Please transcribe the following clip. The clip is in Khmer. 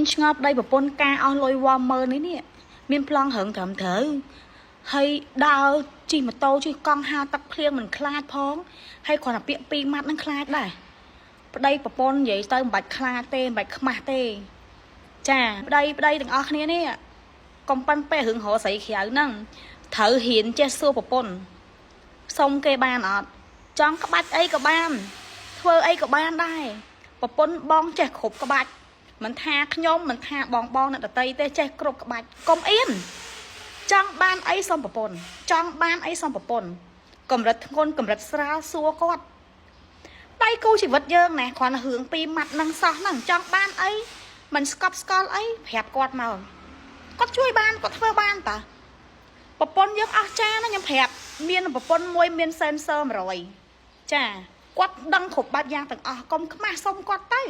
មានឆ្ងល់ប្តីប្រពន្ធការអស់លុយវ៉ាម៉ឺននេះនេះមានប្លង់រឹងត្រឹមត្រូវហើយដើរជិះម៉ូតូជិះកង់ហាលទឹកភ្លៀងមិនខ្លាចផងហើយគ្រាន់តែពាក្យពីរម៉ាត់នឹងខ្លាចដែរប្តីប្រពន្ធនិយាយទៅមិនបាច់ខ្លាចទេមិនបាច់ខ្មាស់ទេចាប្តីប្តីទាំងអស់គ្នានេះកុំប៉ិនពេះរឿងរកស្រីក្រៅហ្នឹងត្រូវហ៊ានចេះសួរប្រពន្ធសុំគេបានអត់ចង់ក្បាច់អីក៏បានធ្វើអីក៏បានដែរប្រពន្ធបងចេះគ្រប់ក្បាច់មិនថាខ្ញុំមិនថាបងបងអ្នកដតីទេចេះគ្រប់ក្បាច់កុំអៀនចង់បានអីសុំប្រពន្ធចង់បានអីសុំប្រពន្ធកម្រិតធ្ងន់កម្រិតស្រាលសួរគាត់ដៃគូជីវិតយើងណាគ្រាន់តែរឿងពីរម៉ាត់នឹងសោះហ្នឹងចង់បានអីមិនស្កប់ស្កល់អីប្រាប់គាត់មកគាត់ជួយបានគាត់ធ្វើបានតាប្រពន្ធយើងអស់ចាណាខ្ញុំប្រាប់មានប្រពន្ធមួយមាន sensor 100ចាគាត់ដឹងគ្រប់បែបយ៉ាងទាំងអស់កុំខ្មាស់សុំគាត់ទៅ។